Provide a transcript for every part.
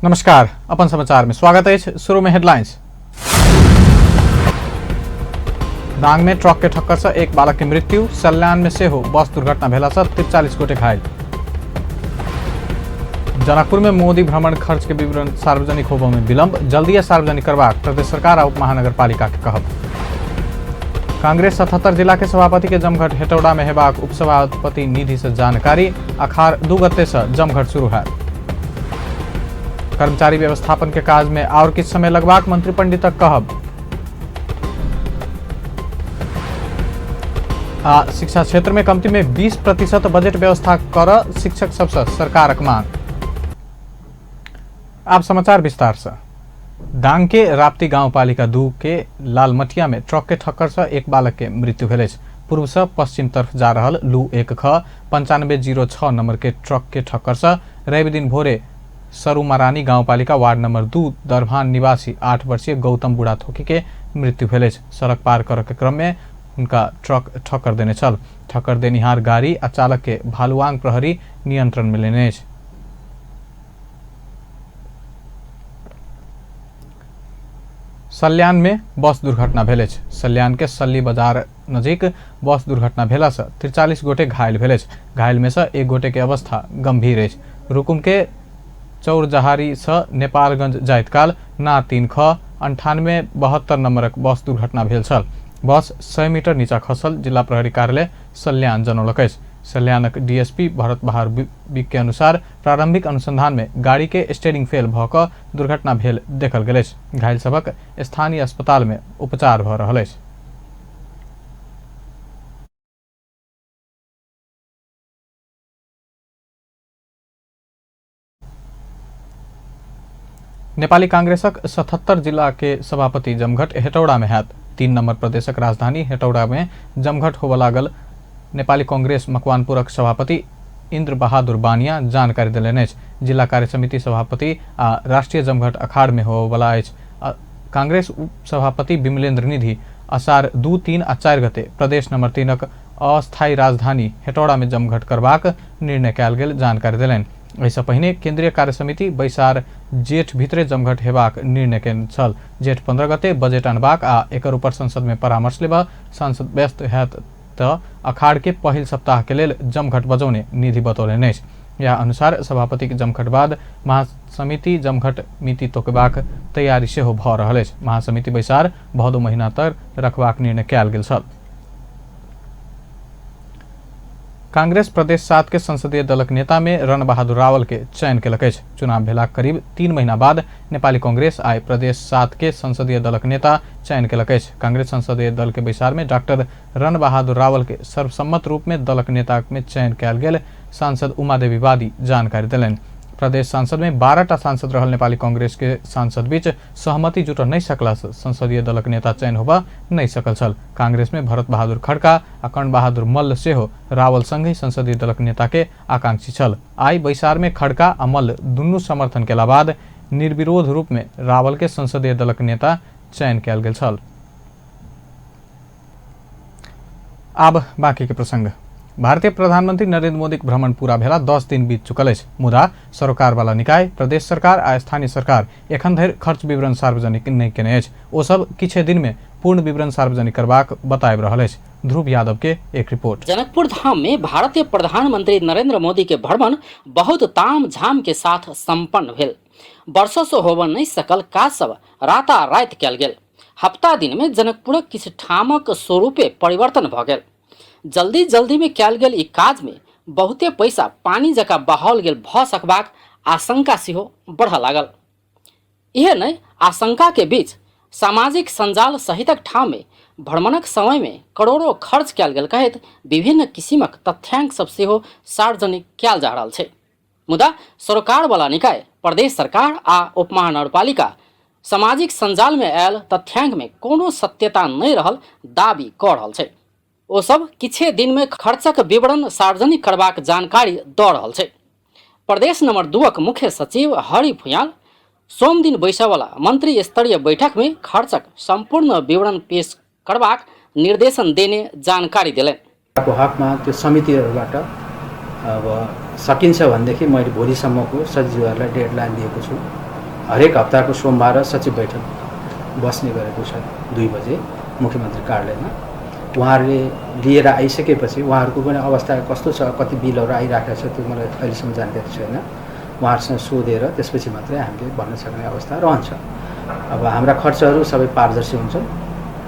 नमस्कार, अपन समाचार में स्वागत है। शुरू में हेडलाइंस। दांग में ट्रक के ठक्कर से एक बालक के मृत्यु। सल्यान में सेहो बस दुर्घटना भेला से 43 गोटे घायल। जनकपुर में मोदी भ्रमण खर्च के विवरण सार्वजनिक होबय में विलंब, जल्दी सार्वजनिक करबाक प्रदेश सरकार आ उपमहानगरपालिका के कहब। कांग्रेस 77 जिला के सभापति के जमघट हेटौड़ा में हेबाक उपसभापति निधि से जानकारी। अखार 2 गते से जमघट शुरू है। कर्मचारी व्यवस्थापन के काज में और किछु समय लगबाक मंत्री पंडितक कहब। आ शिक्षा क्षेत्र में कमती में 20% बजट व्यवस्था कर शिक्षक सबसे सरकारक मांग। आप समाचार विस्तार से। दांग के राप्ती गांवपालिका 2 के लालमटिया में ट्रक के ठक्कर से एक बालक के मृत्यु भेल अछि। पूर्व से पश्चिम तरफ जा रहल लू 1 ख 9506 नंबर के ट्रक के ठक्कर से रवि दिन भोरे सरुमारानी गांवपालिका वार्ड नंबर 2 दरभान निवासी 8 वर्षीय गौतम बुढ़ाथोकी के मृत्यु भेल अछि। सड़क पार करऽ के क्रम में हुनका ट्रक ठक्कर देने छल। ठक्कर देनिहार गाड़ी आ चालक के भालुआंग प्रहरी नियंत्रण में लेने अछि। सल्यान में बस दुर्घटना भेल अछि। सल्यान के सल्ली बाजार नजीक बस दुर्घटना भेला से 43 गोटे घायल भेल अछि। घायल में से एक गोटे के अवस्था गंभीर अछि। रुकुम के चौरजहारी से नेपालगंज जाइत काल ना 3 ख 9872 नंबरक बस दुर्घटना भेल छल। बस 100 मीटर नीचा खसल जिला प्रहरी कार्यालय सल्यान जनौलक अछि। सल्यानक डीएसपी भरत बहार विक के अनुसार प्रारंभिक अनुसंधान में गाड़ी के स्टेयरिंग फेल भऽ कऽ दुर्घटना भेल देखल गेल अछि। घायल सभक स्थानीय अस्पताल में उपचार भऽ रहल अछि। नेपाली कांग्रेसक 77 जिला के सभापति जमघट हेटौड़ा में हैत। 3 नंबर प्रदेशक राजधानी हेटौड़ा में जमघट होबय लागल नेपाली कांग्रेस मकवानपुरक सभापति इंद्र बहादुर बानिया जानकारी देलनि अछि। जिला कार्य समिति सभापति आ राष्ट्रीय जमघट अखाड़ में होबयवला अछि। कांग्रेस उपसभापति विमलेन्द्र निधि असार 2, 3 आ 4 गते प्रदेश नंबर 3 अस्थायी राजधानी हेटौड़ा में जमघट करबाक निर्णय कयल गेल जानकारी देलनि। एहिसँ पहिने केंद्रीय कार्य समिति बैसार जेठ भीतरे जमघट हेबाक निर्णय केने छल। जेठ 15 गते बजट अनबाक आ एकर ऊपर संसद में परामर्श लेबऽ सांसद व्यस्त हैत तऽ अखाड़ के पहिल सप्ताह के लेल जमघट बजौने निधि बतौलनि अछि। यह अनुसार सभापतिक जमघट बाद महासमिति जमघट मिति तोकबाक तैयारी सेहो भऽ रहल अछि। महासमिति बैसार भदौ महीना तक रखबाक निर्णय कयल गेल छल। कांग्रेस प्रदेश 7 के संसदीय दलक नेता में रणबहादुर रावल के चयन केलक अछि। चुनाव भेलाक करीब 3 महीना बाद नेपाली कांग्रेस आइ प्रदेश 7 के संसदीय दलक नेता चयन केलक अछि। कांग्रेस संसदीय दल के बैसार में डॉक्टर रणबहादुर रावल के सर्वसम्मत रूप में दलक नेता में चयन कयल गेल सांसद उमादेवी वादी जानकारी देलनि। प्रदेश सांसद में 12टा सांसद रहल नेपाली कांग्रेस के सांसद बीच सहमति जुट नहीं सकला से संसदीय दलक नेता चयन होबा नहीं सकल छल। कांग्रेस में भरत बहादुर खड़का आ कर्ण बहादुर मल्ल सेहो रावल संगहि संसदीय दलक नेता के आकांक्षी छल। आइ बैसार में खड़का आ मल्ल दुनू समर्थन केला बाद निर्विरोध रूप में रावल के संसदीय दलक नेता चयन कयल गेल छल। आब बाकी के प्रसंग। भारतीय प्रधानमंत्री नरेंद्र मोदी के भ्रमण पूरा भेला 10 दिन बीत चुकल अछि, मुदा सरोकारवाला निकाय, प्रदेश सरकार आ स्थानीय सरकार एखन धरि खर्च विवरण सार्वजनिक नहि केने अछि। ओ सब किछे दिन में पूर्ण विवरण सार्वजनिक करबाक बताबि रहल अछि। ध्रुव यादव के एक रिपोर्ट। जनकपुर धाम में भारतीय प्रधानमंत्री नरेंद्र मोदी के भ्रमण बहुत ताम झाम के साथ संपन्न भेल। वर्षों से होबऽ नहीं सकल काज सब राताराति कयल गेल। हप्ता दिन में जनकपुरक किछु ठामक स्वरूपे परिवर्तन भऽ गेल। जल्दी जल्दी में कयल गेल ई काज में बहुते पैसा पानी जकाँ बहाओल गेल भऽ सकबाक आशंका सेहो बढ़ऽ लागल। इहे नहि, आशंका के बीच सामाजिक संजाल सहितक ठाम में भ्रमणक समय में करोड़ों खर्च कयल गेल कहैत विभिन्न किसिमक तथ्यांक सब सेहो सार्वजनिक कयल जा रहल छै। मुदा सरोकारवाला निकाय, प्रदेश सरकार आ उपमहानगरपालिका सामाजिक संजाल में आयल तथ्यांक में कोनो सत्यता नहि रहल दावी कऽ रहल छै। ओ सब किछे दिन में खर्चक विवरण सार्वजनिक करबाक जानकारी दऽ रहल छै। प्रदेश नंबर 2 मुख्य सचिव हरि फुयाल सोमदिन बैसयवला मंत्री स्तरीय बैठक में खर्चक संपूर्ण विवरण पेश करबाक निर्देशन देने जानकारी देलनि। को हकमा त्यो समितिहरूबाट अब सकिन्छ भनेदेखि मैले भोलिसम्मको सचिवहरूलाई डेडलाइन दिएको छु। हरेक हप्ताको सोमबार सचिव बैठक बस्ने गरेको छ 2 बजे मुख्यमन्त्री कार्यालयमा। उहाँहरूले लिएर आइसकेपछि उहाँहरूको पनि अवस्था कस्तो छ, कति बिलहरू आइराखेको छ त्यो मलाई अहिलेसम्म जानकारी छैन। उहाँहरूसँग सोधेर त्यसपछि मात्रै हामीले भन्न सक्ने अवस्था रहन्छ। अब हाम्रा खर्चहरू सबै पारदर्शी हुन्छन्,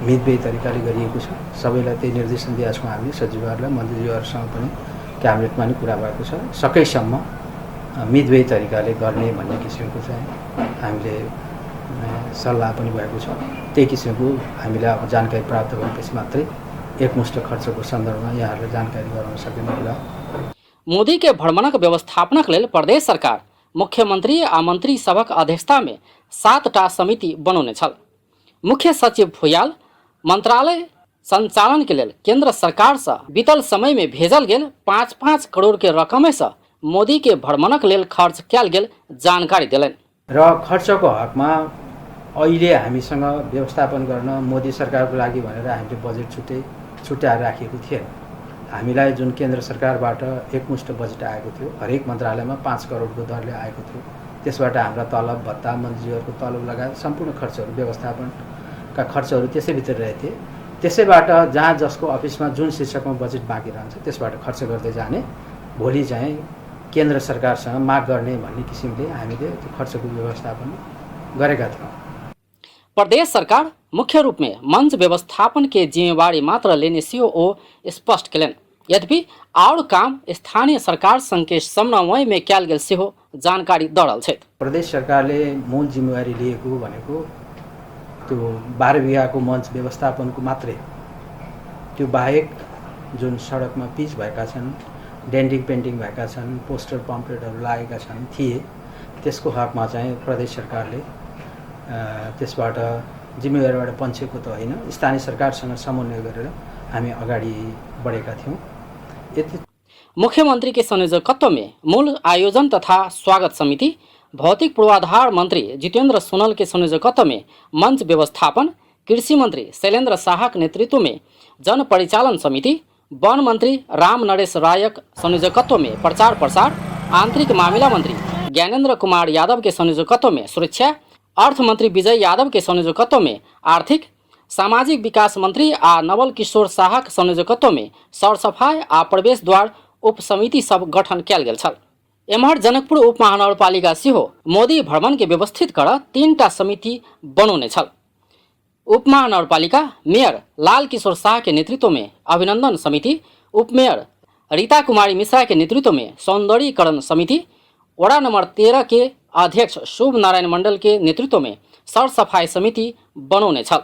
मितव्ययी तरिकाले गरिएको छ। सबैलाई त्यही निर्देशन दिएका छौँ हामीले, सचिवहरूलाई, मन्त्रीज्यूहरूसँग पनि क्याबिनेटमा पनि कुरा भएको छ। सकेसम्म मितव्ययी तरिकाले गर्ने भन्ने किसिमको चाहिँ हामीले सल्लाह पनि भएको छ। त्यही किसिमको हामीलाई अब जानकारी प्राप्त भएपछि मात्रै एकमुष्ट खर्चको सन्दर्भमा यहाँहरूलाई जानकारी गराउन सकिने कुरा। मोदी के भ्रमणक व्यवस्थापनक लेल प्रदेश सरकार मुख्यमंत्री आ मंत्री सभक अध्यक्षता में 7टा समिति बनौने छल। मुख्य सचिव फुयाल मंत्रालय संचालन के लेल केंद्र सरकार से बीतल समय में भेजल गेल 5-5 करोड़ के रकमे से मोदी के भ्रमणक लेल खर्च कयल गेल जानकारी देलनि। र खर्चको हकमा अहिले हामीसँग व्यवस्थापन गर्न मोदी सरकारको लागि भनेर हामीले बजेट छुट्याएर राखिएको थिएन। हामीलाई जुन केन्द्र सरकारबाट एकमुष्ट बजेट आएको थियो, हरेक मन्त्रालयमा 5 करोडको दरले आएको थियो, त्यसबाट हाम्रा तलब भत्ता, मन्त्रीज्यूहरूको तलब लगायत सम्पूर्ण खर्चहरू, व्यवस्थापनका खर्चहरू त्यसैभित्र रहेथे। त्यसैबाट जहाँ जसको अफिसमा जुन शीर्षकमा बजेट बाँकी रहन्छ त्यसबाट खर्च गर्दै जाने, भोलि चाहिँ केन्द्र सरकारसँग माग गर्ने भन्ने किसिमले हामीले त्यो खर्चको व्यवस्थापन गरेका थियौँ। प्रदेश सरकार मुख्य रूप में मंच व्यवस्थापन के जिम्मेवारी मात्र लेने सेहो ओ स्पष्ट केलनि। यद्यपि और काम स्थानीय सरकार संग के समन्वय में कयल गेल सेहो जानकारी दऽ रहल छथि। प्रदेश सरकारले मूल जिम्मेवारी लिएको भनेको त्यो 12 बिघाको मञ्च व्यवस्थापनको मात्रै, त्यो बाहेक जुन सडकमा पिच भएका छन्, डेन्टिङ पेन्टिङ भएका छन्, पोस्टर पम्पलेटहरू लागेका छन् थिए, त्यसको हकमा चाहिँ प्रदेश सरकारले त्यसबाट जिम्मेवारीबाट पन्छेको त होइन, स्थानीय सरकारसँग समन्वय गरेर हामी अगाडि बढेका थियौँ। यति मुख्यमंत्री के संयोजकत्व में मूल आयोजन तथा स्वागत समिति, भौतिक पूर्वाधार मंत्री जितेंद्र सोनल के संयोजकत्व में मंच व्यवस्थापन, कृषि मंत्री शैलेंद्र शाहक नेतृत्व में जन परिचालन समिति, वन मंत्री राम नरेश रायक संयोजकत्व में प्रचार प्रसार, आंतरिक मामिला मंत्री ज्ञानेंद्र कुमार यादव के संयोजकत्व में सुरक्षा, अर्थ मंत्री विजय यादव के संयोजकत्व में आर्थिक, सामाजिक विकास मंत्री आ नवल किशोर शाहक संयोजकत्व में सरसफाई आ प्रवेश द्वार उपसमिति सब गठन कयल गेल छल। एम्हर जनकपुर उप महानगरपालिका सेहो मोदी भ्रमण के व्यवस्थित कर 3टा समिति बनौने छल। उप महानगरपालिका मेयर लाल किशोर शाह के नेतृत्व में अभिनंदन समिति, उपमेयर रीता कुमारी मिश्रा के नेतृत्व में सौंदर्यीकरण समिति, वड़ा नंबर 13 के अध्यक्ष शुभ नारायण मंडल के नेतृत्व में सरसफाई समिति बनौने छल।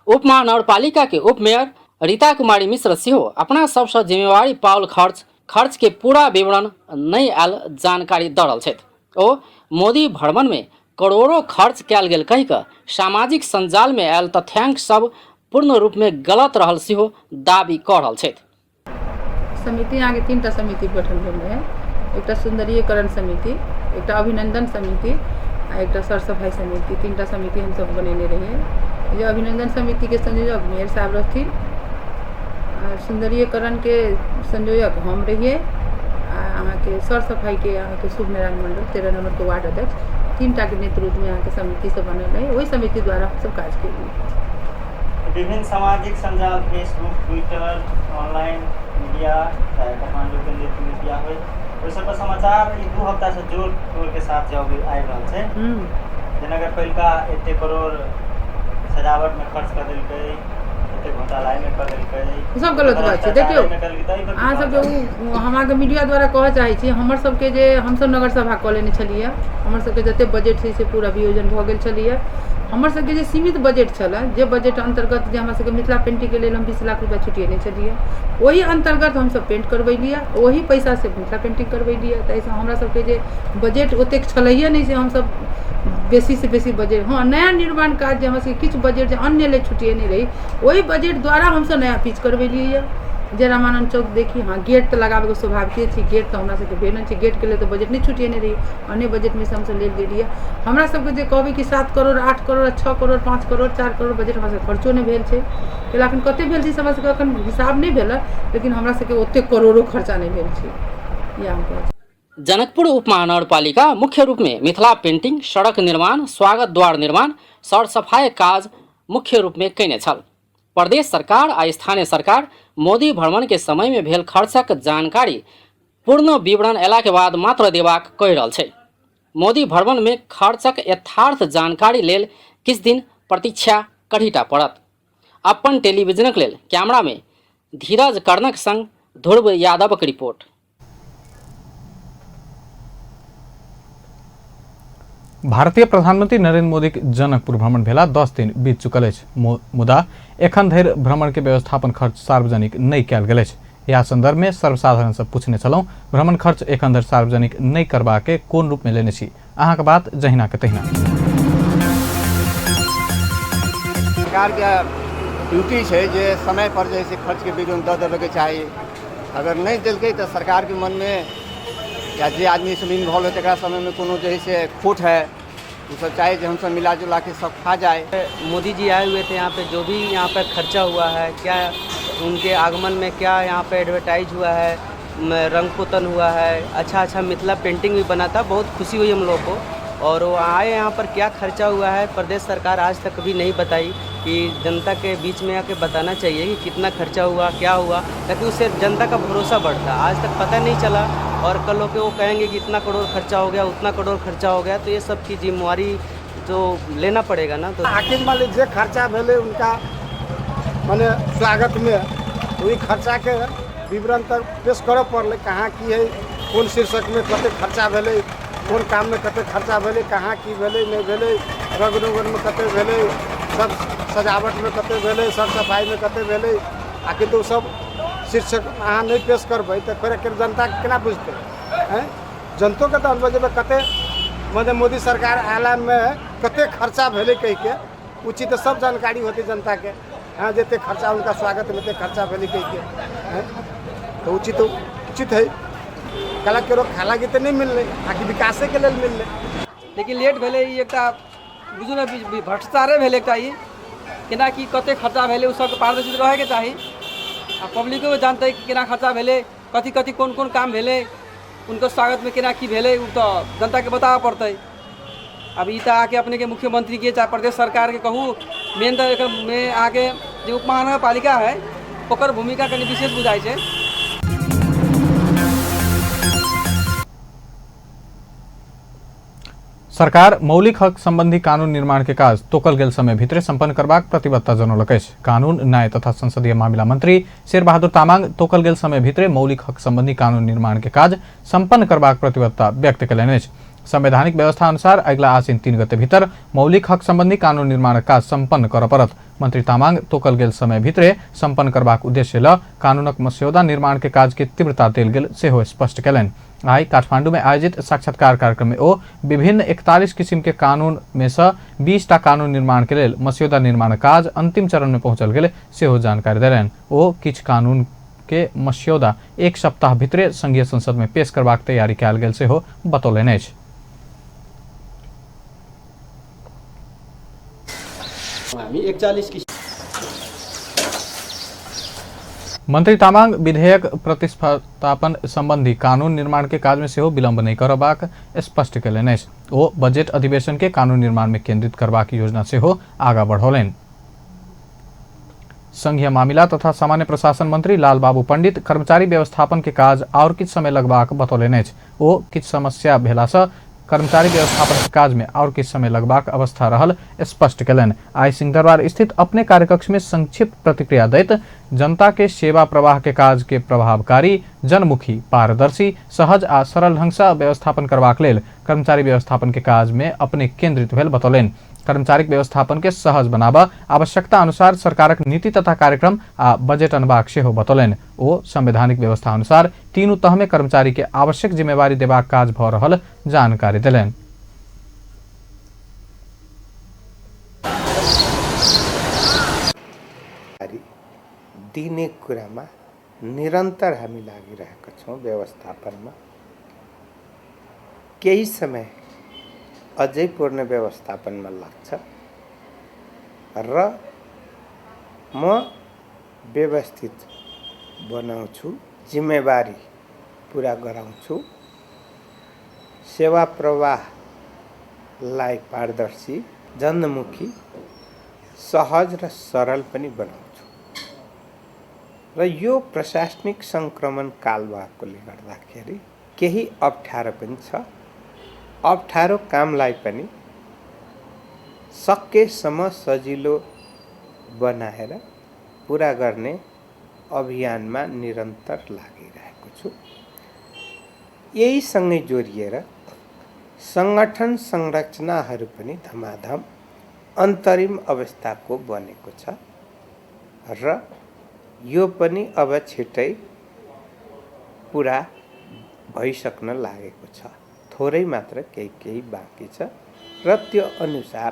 उप महानगरपालिका के उपमेयर रीता कुमारी मिश्र सेहो अपना सबसँ जिम्मेवारी पाओल खर्च के पूरा विवरण नहि आयल जानकारी दऽ रहल छथि। ओ मोदी भ्रमण में करोड़ों खर्च कयल गेल कहि कऽ सामाजिक संजाल में आयल तथ्यांक सब पूर्ण रूप में गलत रहल सेहो दावी कऽ रहल छथि। समिति अहाँके 3टा समिति गठन भेल रहै, एकटा सौंदर्यीकरण समिति, एकटा अभिनंदन समिति आ एकटा सरसफाई समिति। 3टा समिति हमसब बनेने रहियै। जे अभिनंदन समिति के संयोजक मेयर साहब रहथिन, आ सौंदर्यीकरण के संयोजक हम रहियै, आ अहाँके सरसफाई के अहाँके शुभ नारायण मंडल 13 नंबर के वार्ड अध्यक्ष, 3टा के नेतृत्व में अहाँके समिति सब बनल रहै। ओहि समिति द्वारा हमसब काज केलियै। विभिन्न सामाजिक सञ्जाल, फेसबुक, ट्विटर, ऑनलाइन मीडिया, चाहे काठमाडौँ केन्द्रित मीडिया होइ, ओहि सब पर समाचार ई 2 हफ्ता से जोर तोड़ के साथ जे आबि रहल छै। जेना अगर पहिलका एते करोड़ सजावट में खर्च कर देलकै, एते घोटाला में कर देलकै, सब गलत बात छै। देखियौ अहाँ सबके ओ हम अहाँके मीडिया द्वारा कहऽ चाहै छी, हमर सबके जे हमसब नगर सभा कऽ लेने छलियै, हमर सबके जते बजट छै से पूरा वियोजन भऽ गेल छलैया। हमर सबके जे सीमित बजट छलै, जे बजट अन्तर्गत जे हमरा सबके मिथिला पेंटिंगके लेल हम 20 लाख रुपया छुटिएने छलियै, ओहि अन्तर्गत हमसब पेंट करबेलियै, ओही पैसासँ मिथिला पेंटिंग करबेलियै। ताहिसँ हमरा सबके जे बजट ओतेक छलैये नहि से हमसब बेसीसँ बेसी बजट, हँ नया निर्माण काज जे हमरा सबके किछु बजट जे अन्य लेल छुटिएने रही, ओहि बजट द्वारा हमसब नया पिच करबेलियै। जे रामानन्द चौक देखी, हँ गेट तऽ लगाबैके स्वाभाविके छै, गेट तऽ हमरा सबके भेल नहि छै, गेटके लेल तऽ बजट नहि छुटिएने रही, अन्य बजटमे से हमसब लेल गेलियै। हमरा सबके जे कहबै कि 7 करोड़ 8 करोड़ 6 करोड़ 5 करोड़ 4 करोड़ बजट हमरा सबके खर्चो नहि भेल छै। कैला एखन कते भेल छै से हमरा सबके एखन हिसाब नहि भेल, लेकिन हमरा सबके ओतेक करोड़ो खर्चा नहि भेल छै, इएह हम कहै छी। जनकपुर उपमहानगरपालिका मुख्य रूप में मिथिला पेंटिंग, सड़क निर्माण, स्वागत द्वार निर्माण, सरसफाई काज मुख्य रूप में कयने छल। प्रदेश सरकार आ स्थानीय सरकार मोदी भ्रमण के समय में भेल खर्चक जानकारी पूर्ण विवरण अयला के बाद मात्र देबाक कहि रहल छै। मोदी भ्रमण में खर्चक यथार्थ जानकारी लेल किछु दिन प्रतीक्षा करहीटा पड़त। अपन टेलीविजनक लेल कैमरा में धीरज कर्णक संग ध्रुव यादवक रिपोर्ट। भारतीय प्रधानमंत्री नरेंद्र मोदी के जनकपुर भ्रमण भेला 10 दिन बीत चुकल अछि, मुदा एखन धरि भ्रमण के व्यवस्थापन खर्च सार्वजनिक नहि कयल गेल अछि। यह संदर्भ में सर्वसाधारण से पूछने छलहुँ, भ्रमण खर्च एखन धरि सार्वजनिक नहि करबा के कोन रूप में लेने छी? अहाँके बात जहिना के तहिना। सरकार के ड्यूटी छै जे समय पर जे है से खर्च के विवरण दऽ देबयके चाही। अगर नहि देलकै तऽ सरकारके मनमे या जे आदमी सब इन्वॉल्व है तकरा समयमे कोनो जे है से खोट है, ओ सब चाहे जे हमसब मिला जुला के सब खा जाए। मोदी जी आए हुए थे यहाँ पे, जो भी यहाँ पे खर्चा हुआ है, क्या उनके आगमन में क्या यहाँ पे एडवर्टाइज हुआ है, रंग पोतन हुआ है, अच्छा अच्छा मिथिला पेंटिंग भी बना था, बहुत खुशी हुई हम लोग को। और वो आए यहाँ पर क्या खर्चा हुआ है प्रदेश सरकार आज तक कभी नहीं बताई, कि जनता के बीच में आके बताना चाहिए कि कितना खर्चा हुआ, क्या हुआ, ताकि उससे जनता का भरोसा बढ़ता। आज तक पता नहीं चला और कल होके वो कहेंगे कि इतना करोड़ खर्चा हो गया, उतना करोड़ खर्चा हो गया, तो ये सब की जिम्मेवारी जो लेना पड़ेगा ना। तो आखिर मान लीजिए खर्चा भेलै उनका माने स्वागत में, वही खर्चा के विवरण तक पेश करऽ पड़लै, कहाँ की है, कोन शीर्षक में कते खर्चा भेलै, कोन काम में कते खर्चा भेलै, कहाँ की भेलै नहीं भेलै, रंग रोगन में कते भेलै, सब सजावट में कते भेलै, सर सफाई में कते भेलै, आखिर तो सब शीर्षक अहाँ नहीं पेश करबै तऽ फेर आखिर जनता केना बुझतै? आँय, जनतोके तऽ अनबजेबै कते मने मोदी सरकार आयलामे कते खर्चा भेलै कहिके, उचित सब जानकारी होतै जनताके। हाँ, जते खर्चा उनका स्वागत में एते खर्चा भेलै कहिके, आँय, तऽ उचित उचित है। कला केरो खाला के तऽ नहि मिललै, आकि विकासे के लेल मिललै। लेकिन लेट भेलै ई एकटा बुझू ने भ्रष्टाचारे भेलै एकटा ई, केना की कते खर्चा भेलै ओ सबके पारदर्शिता रहैके चाही आ पब्लिको जानतै कि केना खर्चा भेलै, कथी कथी कोन कोन काम भेलै, उनकर स्वागतमे केना की भेलै, ओ तऽ जनताके बताबऽ पड़तै। अब ई तऽ अहाँके अपनेके मुख्यमंत्रीके चाहे प्रदेश सरकारके कहू, मेन तऽ एकर मे अहाँके जे उपमहानगरपालिका है ओकर भूमिका कनि विशेष बुझाइ छै। सरकार मौलिक हक संबंधी कानून निर्माण के काज तोकल गेल समय भितरे संपन्न करबाक प्रतिबद्धता जनौलक अछि। कानून न्याय तथा संसदीय मामिला मंत्री शेरबहादुर तामाङ तोकल गेल समय भितरे मौलिक हक संबंधी कानून निर्माण के काज संपन्न करबाक प्रतिबद्धता व्यक्त कयलनि अछि। संवैधानिक व्यवस्था अनुसार अगिला आसिन 3 गते भीतर मौलिक हक संबंधी कानून निर्माण काज संपन्न करऽ पड़त। मंत्री तामाङ तोकल गेल समय भितरे संपन्न करबाक उद्देश्य ल कानूनक मस्यौदा निर्माण के काज के तीव्रता देल गेल सेहो स्पष्ट कयलनि। आइ काठमांडू में आयोजित साक्षात्कार कार्यक्रम में ओ विभिन्न 41 किसिम के कानून में से 20 टा कानून निर्माण के लेल मस्यौदा निर्माण काज अंतिम चरण में पहुंचल गेल सेहो जानकारी देलनि। ओ किछु कानून के मस्यौदा 1 सप्ताह भितरे संघीय संसद में पेश करबाक तैयारी कयल गेल सेहो बतौलनि अछि। हामी 41 किसिम मंत्री तामाङ विधेयक प्रतिस्थापन संबंधी कानून निर्माण के काज में सेहो विलंब नहि करबाक स्पष्ट कयलनि अछि। ओ बजट अधिवेशन के कानून निर्माण में केंद्रित करबाक योजना सेहो आगाँ बढ़ौलनि। संघीय मामिला तथा सामान्य प्रशासन मंत्री लाल बाबू पंडित कर्मचारी व्यवस्थापन के काज और किछु समय लगबाक बतौलनि अछि। ओ किछु समस्या भेलासँ कर्मचारी व्यवस्थापन के काज में और किछु समय लगबाक अवस्था रहल स्पष्ट कयलनि। आइ सिंहदरबार स्थित अपने कार्यकक्ष में संक्षिप्त प्रतिक्रिया दैत जनता के सेवा प्रवाह के काज के प्रभावकारी, जनमुखी, पारदर्शी, सहज आ सरल ढंग से व्यवस्थापन करबाक लेल कर्मचारी व्यवस्थापन के काज में अपने केंद्रित भेल बतौलनि। कर्मचारी व्यवस्थापन के सहज बनाबऽ आवश्यकता अनुसार सरकारक नीति तथा कार्यक्रम आ बजट अनबाक सेहो बतौलनि। ओ संवैधानिक व्यवस्था अनुसार तीनू तह में कर्मचारी के आवश्यक जिम्मेवारी देबाक काज भऽ रहल जानकारी देलनि। दिने कुरामा निरन्तर हामी लागिरहेका छौँ व्यवस्थापनमा। केही समय अझै पूर्ण व्यवस्थापनमा लाग्छ र म व्यवस्थित बनाउँछु, जिम्मेवारी पुरा गराउँछु। सेवा प्रवाहलाई पारदर्शी, जनमुखी, सहज र सरल पनि बनाउँछु र यो प्रशासनिक सङ्क्रमण काल भएकोले गर्दाखेरि केही अप्ठ्यारो पनि छ। अप्ठ्यारो कामलाई पनि सकेसम्म सजिलो बनाएर पुरा गर्ने अभियानमा निरन्तर लागिरहेको छु। यहीसँगै जोडिएर सङ्गठन संरचनाहरू पनि धमाधम अन्तरिम अवस्थाको बनेको छ र यो पनि अब छिटै पुरा भइसक्न लागेको छ। थोरै मात्र केही केही बाँकी छ र त्यो अनुसार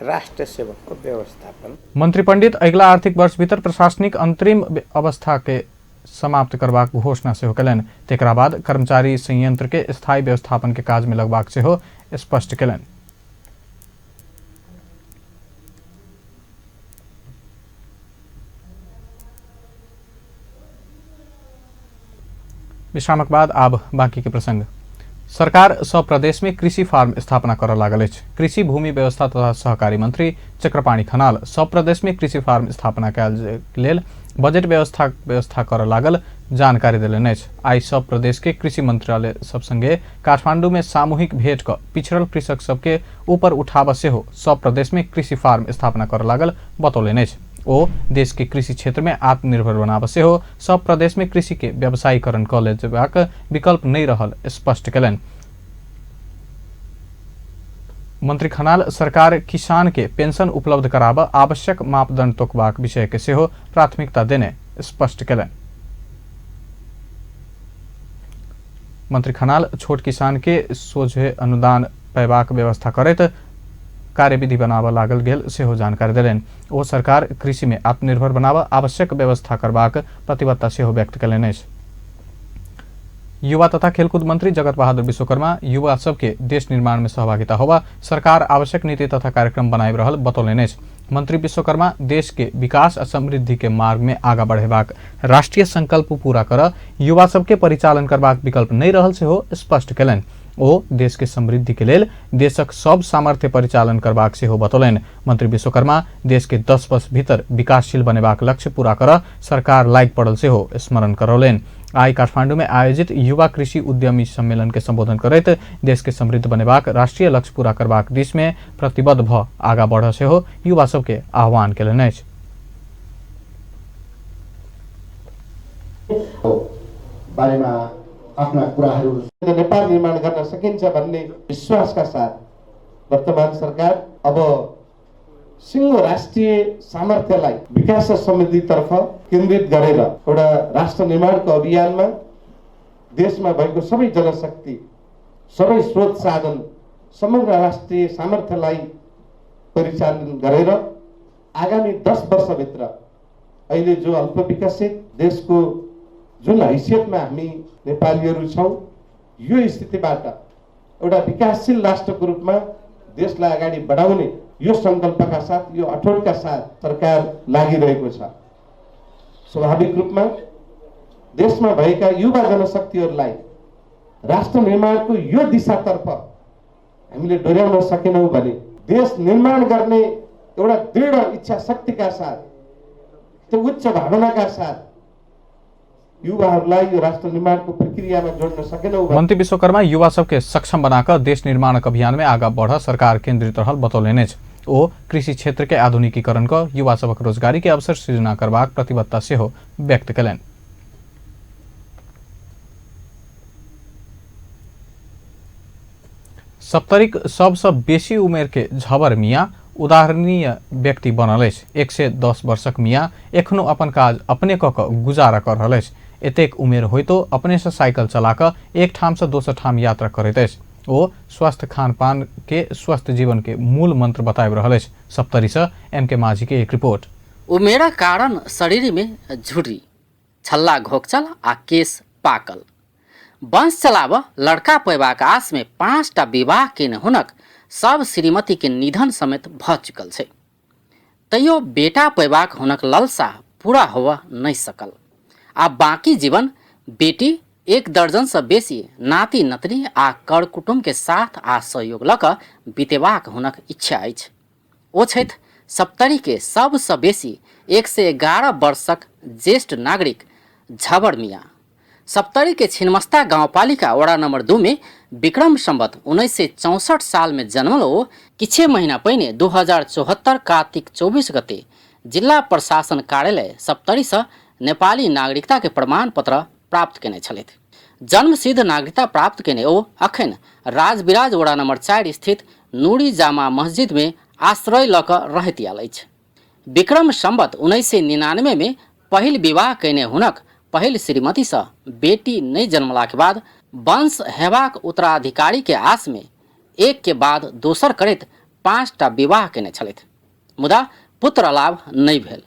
राष्ट्र सेवकको व्यवस्थापन। मंत्री पंडित अगिला आर्थिक वर्ष भीतर प्रशासनिक अंतरिम अवस्था के समाप्त करबाक घोषणा सेहो कयलनि। तकरा बाद कर्मचारी संयंत्र के स्थायी व्यवस्थापन के काज में लगबाक सेहो स्पष्ट कयलनि। विश्रामक बाद आब बाकी के प्रसंग। सरकार सब प्रदेश में कृषि फार्म स्थापना करऽ लागल अछि। कृषि भूमि व्यवस्था तथा सहकारी मंत्री चक्रपाणि खनाल सब प्रदेश में कृषि फार्म स्थापना कयल लेल बजट व्यवस्था व्यवस्था करऽ लागल जानकारी देलनि अछि। आइ सब प्रदेश के कृषि मंत्रालय सब संगे काठमांडू में सामूहिक भेंट कऽ पिछड़ल कृषक सबके ऊपर उठाबऽ सेहो सब प्रदेश में कृषि फार्म स्थापना करऽ लागल बतौलनि अछि। ओ देश के कृषि क्षेत्र में आत्मनिर्भर बनाबऽ सेहो सब प्रदेश में कृषि के व्यवसायीकरण कऽ लेल जेबाक विकल्प नहि रहल स्पष्ट कयलनि। मंत्री खनाल सरकार किसान के पेंशन उपलब्ध कराबऽ आवश्यक मापदंड तोकबाक विषय के सेहो प्राथमिकता देने स्पष्ट कयलनि। मंत्री खनाल छोट किसान के सोझे अनुदान पयबाक व्यवस्था करैत कार्यविधि बनाबऽ लागल गेल सेहो जानकारी देलनि। ओ सरकार कृषि में आत्मनिर्भर बनाबऽ आवश्यक व्यवस्था करबाक प्रतिबद्धता सेहो व्यक्त कयलनि अछि। युवा तथा खेलकूद मंत्री जगत बहादुर विश्वकर्मा युवा सबके देश निर्माण में सहभागिता होबा सरकार आवश्यक नीति तथा कार्यक्रम बनाबि रहल बतौलनि अछि। मंत्री विश्वकर्मा देश के विकास आ समृद्धि के मार्ग में आगा बढ़ेबाक राष्ट्रीय संकल्प पूरा करऽ युवा सबके परिचालन करबाक विकल्प नहि रहल सेहो स्पष्ट कयलनि। ओ देश के समृद्धि के लेल देशक सब सामर्थ्य परिचालन करबाक सेहो बतौलनि। मंत्री विश्वकर्मा देश के 10 वर्ष भीतर विकासशील बनेबाक लक्ष्य पूरा करऽ सरकार लागि पड़ल सेहो स्मरण करौलनि। आइ काठमांडू में आयोजित युवा कृषि उद्यमी सम्मेलन के संबोधन करैत देश के समृद्ध बनेबाक राष्ट्रीय लक्ष्य पूरा करबाक दिश में प्रतिबद्ध भऽ आगा बढ़ऽ सेहो युवा सबके आह्वान कयलनि अछि। बारेमा आफ्ना कुराहरू नेपाल निर्माण गर्न सकिन्छ भन्ने विश्वासका साथ वर्तमान सरकार अब सिङ्गो राष्ट्रिय सामर्थ्यलाई विकास र समृद्धितर्फ केन्द्रित गरेर एउटा राष्ट्र निर्माणको अभियानमा देशमा भएको सबै जनशक्ति, सबै स्रोत साधन, समग्र राष्ट्रिय सामर्थ्यलाई परिचालन गरेर आगामी 10 वर्षभित्र अहिले जो अल्पविकसित देशको जुन हैसियतमा हामी नेपालीहरू छौँ, यो स्थितिबाट एउटा विकासशील राष्ट्रको रूपमा देशलाई अगाडि बढाउने यो सङ्कल्पका साथ, यो अठोटका साथ सरकार लागिरहेको छ। स्वाभाविक रूपमा देशमा भएका युवा जनशक्तिहरूलाई राष्ट्र निर्माणको यो दिशातर्फ हामीले डोर्याउन सकेनौँ भने देश निर्माण गर्ने एउटा दृढ इच्छा शक्तिका साथ, त्यो उच्च भावनाका साथ युवाहरूलाई यो राष्ट्र निर्माणको प्रक्रियामा जोड्न सकेनौँ। मंत्री विश्वकर्मा युवा सबके सक्षम बनाकर देश निर्माणक अभियान में आगा बढ़ सरकार केंद्रित रहल बतौलनि अछि। ओ कृषि क्षेत्र के आधुनिकीकरण कऽ युवा सबक रोजगारी के अवसर सृजना करबाक प्रतिबद्धता सेहो व्यक्त कयलनि। सप्तरीक सबसँ बेसी उमेर के झबर मियाँ उदाहरणीय व्यक्ति बनल अछि। 110 वर्षक मियाँ एखनो अपन काज अपने कऽ कऽ गुजारा कऽ रहल अछि। एतेक उमेर होइतो अपने से साइकिल चला कऽ एक ठाम से दोसर ठाम यात्रा करैत अछि। ओ स्वस्थ खानपान के स्वस्थ जीवन के मूल मंत्र बताबि रहल अछि। सप्तरी से एम के माझी के एक रिपोर्ट। उमेरक कारण शरीर में झुर्री, छल्ला घोकचल आ केश पाकल। वंश चलाब लड़का पयबाक आस में 5टा विवाह केने हुनक सब श्रीमती के निधन समेत भ चुकल छै। तैयो बेटा पयबाक हुनक ललसा पूरा होबऽ नहि सकल। आ बाकी जीवन बेटी एक दर्जनसँ बेसी नाति नतनी आ कर कुटुम्बके साथ आ सहयोग लऽ कऽ बितेबाक हुनक इच्छा अछि। ओ छथि सप्तरीके सबसँ बेसी 111 वर्षक ज्येष्ठ नागरिक झबर मियाँ। सप्तरीके छिन्मस्ता गाउँपालिका वडा नम्बर 2 में विक्रम सम्वत 1964 साल में जन्मल ओ किछे महीना पहिने 2074 कार्तिक 24 गते जिल्ला प्रशासन कार्यालय सप्तरीसँ नेपाली नागरिकताके प्रमाणपत्र प्राप्त केने छलथि। जन्मसिद्ध नागरिकता प्राप्त केने ओ अखन राजविराज वडा नम्बर 4 स्थित नूरी जामा मस्जिद में आश्रय लऽ कऽ रहैत आयल अछि। विक्रम सम्वत 1999 में पहिल विवाह कयने हुनक पहिल श्रीमतीसँ बेटी नहि जन्मलाक बाद वंश हेबाक उत्तराधिकारी के आस में एक के बाद दोसर करैत 5टा विवाह केने छलथि, मुदा पुत्र लाभ नहि भेल।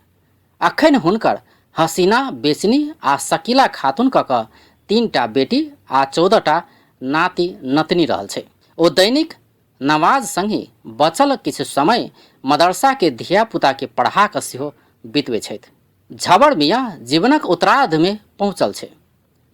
अखन हुनकर हसीना, बेचनी आ शकीला खातून क कऽ 3टा बेटी आ 14टा नाति नतनी रहल छै। ओ दैनिक नमाज संगहि बचल किछु समय मदरसा के धिया पुता के पढ़ा कऽ सेहो बितबै छथि। झबर मियाँ जीवनक उत्तरार्ध में पहुँचल छै,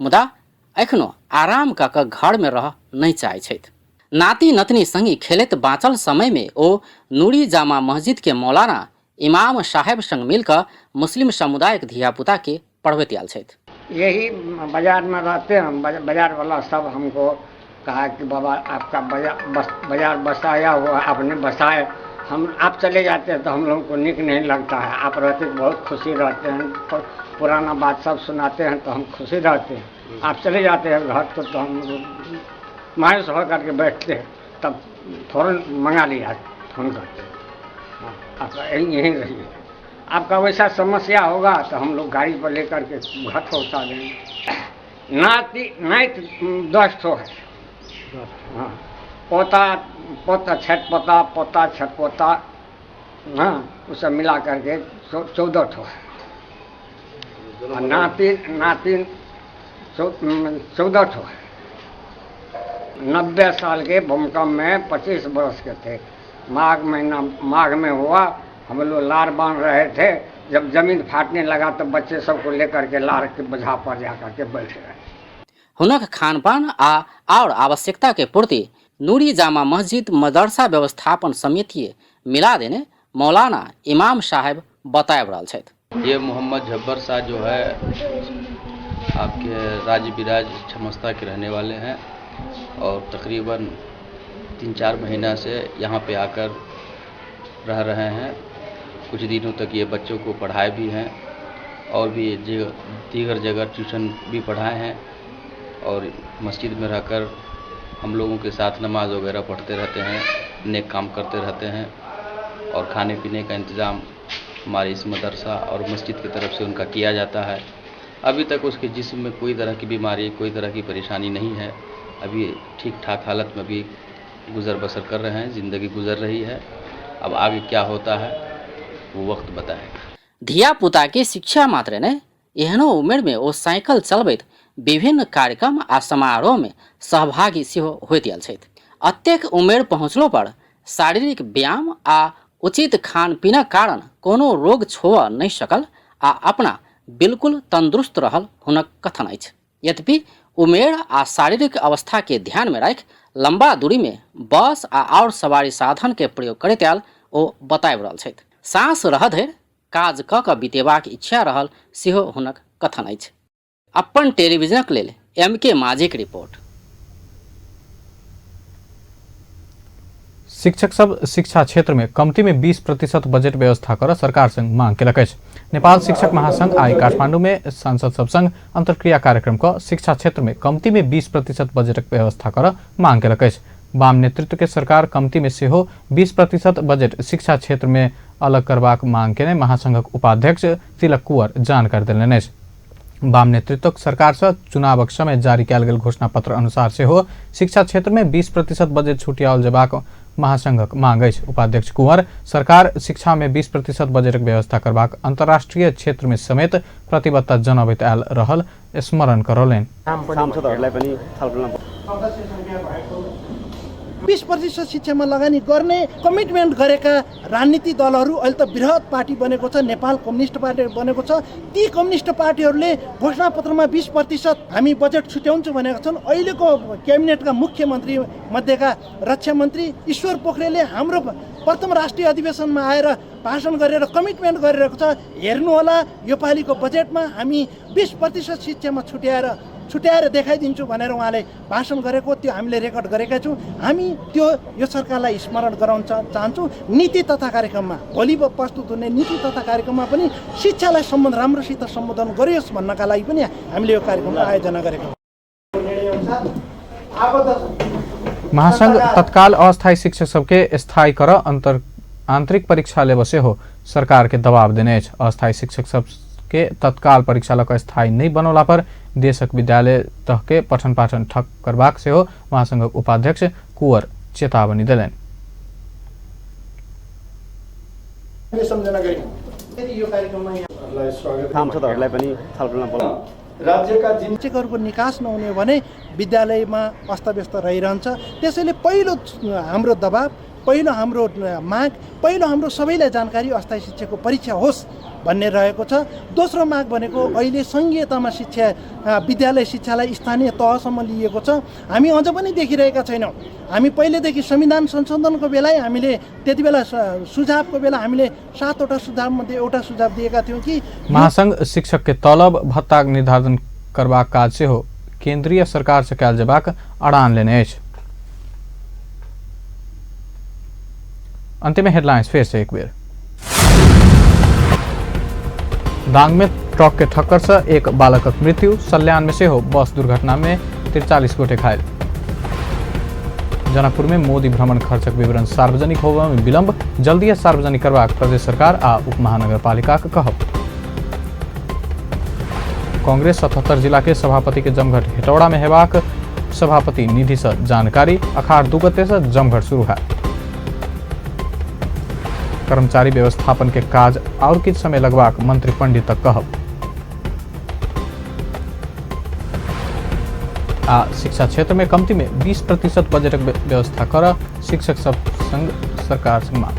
मुदा एखनो आराम कऽ कऽ घर में रह नहि चाहै छथि। नाति नतनी संगी खेलैत बाँचल समय में ओ नूरी जामा मस्जिद के मौलाना इमाम साहेब संग मिल कऽ मुस्लिम समुदायक धिया पुता के पढ़बैत आयल छथि। यही बाजार में रहते हैं, बाजार वाला सब हमको कहा कि बाबा आपका बाजार बसाया हुआ आपने बसाए, हम आप चले जाते हैं तो हम लोगों को निक नहीं लगता है, आप रहते तो बहुत खुशी रहते हैं, पुराना बात सब सुनाते हैं तो हम खुशी रहते हैं, आप चले जाते हैं घर तो हम मायूस होकर के बैठते हैं, तब फ़ौरन मंगा लिया फोन करके, हाँ आप यहीं रहिए, आपका वैसा समस्या होगा तो हम लोग गाड़ी पर लेकर के घर पहुँचा देंगे। नाति नाइत 10 ठो है, हाँ पोता पोता छठ पोता पोता छठ पोता, हाँ वो सब मिला करके 14 ठो है, नाति नातिन 14 ठो है। 90 साल के भूकंप में 25 बरस के थे, माघ महीना माघ में हुआ, हम लोग लार बांध रहे थे, जब जमीन फाटने लगा तो बच्चे सबको लेकर के लार के बोझा पर जा करके बैठ गए। हुनक खानपान आ और आवश्यकता के पूर्ति नूरी जामा मस्जिद मदरसा व्यवस्थापन समिति मिला देने मौलाना इमाम साहेब बताबि रहल छथि। ये मोहम्मद जब्बर शाह जो है आपके राजविराज छमस्ता के रहने वाले हैं और तकरीबन 3-4 महीना से यहाँ पे आकर रह रहे हैं। कुछ दिनों तक ये बच्चों को पढ़ाए भी हैं और भी दीगर जगह ट्यूशन भी पढ़ाए हैं और मस्जिद में रहकर हम लोगों के साथ नमाज वगैरह पढ़ते रहते हैं, नेक काम करते रहते हैं और खाने पीने का इंतज़ाम हमारे इस मदरसा और मस्जिद की तरफ से उनका किया जाता है। अभी तक उसके जिस्म में कोई तरह की बीमारी, कोई तरह की परेशानी नहीं है, अभी ठीक ठाक हालत में भी गुज़र बसर कर रहे हैं, ज़िंदगी गुज़र रही है। अब आगे क्या होता है वो वक्त बताएगा। धिया पुता के शिक्षा मात्र ने एहनो उमेर में ओ साइकिल चलबैत विभिन्न कार्यक्रम आ समारोह में सहभागी सेहो होइत आयल छथि। अतेक उमेर पहुँचलो पर शारीरिक व्यायाम आ उचित खान पीनक कारण कोनो रोग छोड़ नहि सकल आ अपना बिल्कुल तंदुरुस्त रहल हुनक कथन अछि। यद्यपि उमेर आ शारीरिक अवस्था के ध्यान में राखि लंबा दूरी में बस आ और सवारी साधन के प्रयोग करैत आयल ओ बताबि रहल छथि। साँस रह धरि काज कऽ कऽ बितेबाक इच्छा रहल सेहो हुनक कथन अछि। अपन टेलीविजनक लेल एम के माझीक रिपोर्ट। शिक्षक सब शिक्षा क्षेत्र में कमती में 20% बजट व्यवस्था कर सरकार संग मांग केलक अछि। नेपाल शिक्षक महासंघ आइ काठमांडू में सांसद सब संग अंतर्क्रिया कार्यक्रम क शिक्षा क्षेत्र में कमती में 20% बजटक व्यवस्था कर मांग केलक अछि। वाम नेतृत्व के सरकार कमती में सेहो 20% बजट शिक्षा क्षेत्र में अलग करबाक मांग केने महासंघक उपाध्यक्ष तिलक कुंवर जानकारी देलनि अछि। वाम नेतृत्वक सरकार से चुनावक समय जारी कयल गेल घोषणा पत्र अनुसार सेहो शिक्षा क्षेत्र में 20% बजट छुटियाओल जेबाक महासंघक मांग अछि। उपाध्यक्ष कुंवर सरकार शिक्षा में 20% बजटक व्यवस्था करबाक अंतर्राष्ट्रीय क्षेत्र में समेत प्रतिबद्धता जनबैत आयल रहल स्मरण करौलनि। सांसदहरूलाई पनि छलफलमा सदस्य संख्या भएको 20% शिक्षामा लगानी गर्ने कमिटमेन्ट गरेका राजनीतिक दलहरू अहिले त बृहत पार्टी बनेको छ, नेपाल कम्युनिस्ट पार्टी बनेको छ। ती कम्युनिस्ट पार्टीहरूले घोषणापत्रमा 20% हामी बजेट छुट्याउँछौँ भनेका छन्। अहिलेको क्याबिनेटका मुख्यमन्त्री मध्येका रक्षा मन्त्री ईश्वर पोखरेलले हाम्रो प्रथम राष्ट्रिय अधिवेशनमा आएर भाषण गरेर कमिटमेन्ट गरिरहेको छ, हेर्नुहोला यो पालिको बजेटमा हामी 20% शिक्षामा छुट्याएर देखाइदिन्छु भनेर उहाँले भाषण गरेको त्यो हामीले रेकर्ड गरेका छौँ। हामी त्यो यो सरकारलाई स्मरण गराउन चाहन्छौँ। नीति तथा कार्यक्रममा भोलि प्रस्तुत हुने नीति तथा कार्यक्रममा पनि शिक्षालाई राम्रोसित सम्बोधन गरियोस् भन्नका लागि पनि हामीले यो कार्यक्रमको आयोजना गरेको। महासंघ तत्काल अस्थायी शिक्षक सबके स्थायी कर आंतरिक परीक्षा लेबऽ सेहो सरकार के दबाव देने अछि। अस्थायी शिक्षक सबके तत्काल परीक्षा लऽ कऽ स्थायी नहि बनौला पर देशक विद्यालय तह के पठन पाठन ठप करबाक सेहो महासंघक उपाध्यक्ष कुंवर चेतावनी देलनि। शिक्षकहरूको निकास नहुने भने विद्यालयमा अस्तव्यस्त रहिरहन्छ। त्यसैले पहिलो हाम्रो दबाब, पहिलो हाम्रो माग, पहिलो हाम्रो सबैलाई जानकारी अस्थायी शिक्षकको परीक्षा होस् भन्ने रहेको छ। दोस्रो माग भनेको अहिले सङ्घीयतामा शिक्षा विद्यालय शिक्षालाई स्थानीय तहसम्म लिएको छ, हामी अझ पनि देखिरहेका छैनौँ। हामी पहिलेदेखि संविधान संशोधनको बेलै हामीले त्यति बेला सुझावको बेला हामीले 7वटा सुझावमध्ये एउटा सुझाव दिएका थियौँ कि महासंघ शिक्षक के तलब भत्ता निर्धारण करबाक काज सेहो केंद्रीय सरकार से कयल जेबाक अड़ान लेने अछि। अंत में हेडलाइंस फिर से एक बेर। दांग में ट्रक के ठक्कर से एक बालकक मृत्यु, सल्यान में सेहो बस दुर्घटना में 43 गोटे घायल। जनकपुर में मोदी भ्रमण खर्चक विवरण सार्वजनिक होबय में विलंब, जल्दीए सार्वजनिक करबाक प्रदेश सरकार आ उपमहानगरपालिकाक कहब। कांग्रेस 77 जिला के सभापति के जमघट हेटौड़ा में हेबाक सभापति निधि से जानकारी, अखाड़ 2 गते से जमघट शुरू है। कर्मचारी व्यवस्थापन के काज और किछु समय लगबाक मंत्री पंडित तक कहब। आ शिक्षा क्षेत्र में कमती में 20% बजटक व्यवस्था कर शिक्षक सब संग सरकार संग मांग।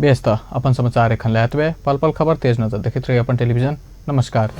बेस त अपन समाचार एखन लए एतबे। पल पल खबर तेज नजर देखैत रही अपन टेलीविजन। नमस्कार।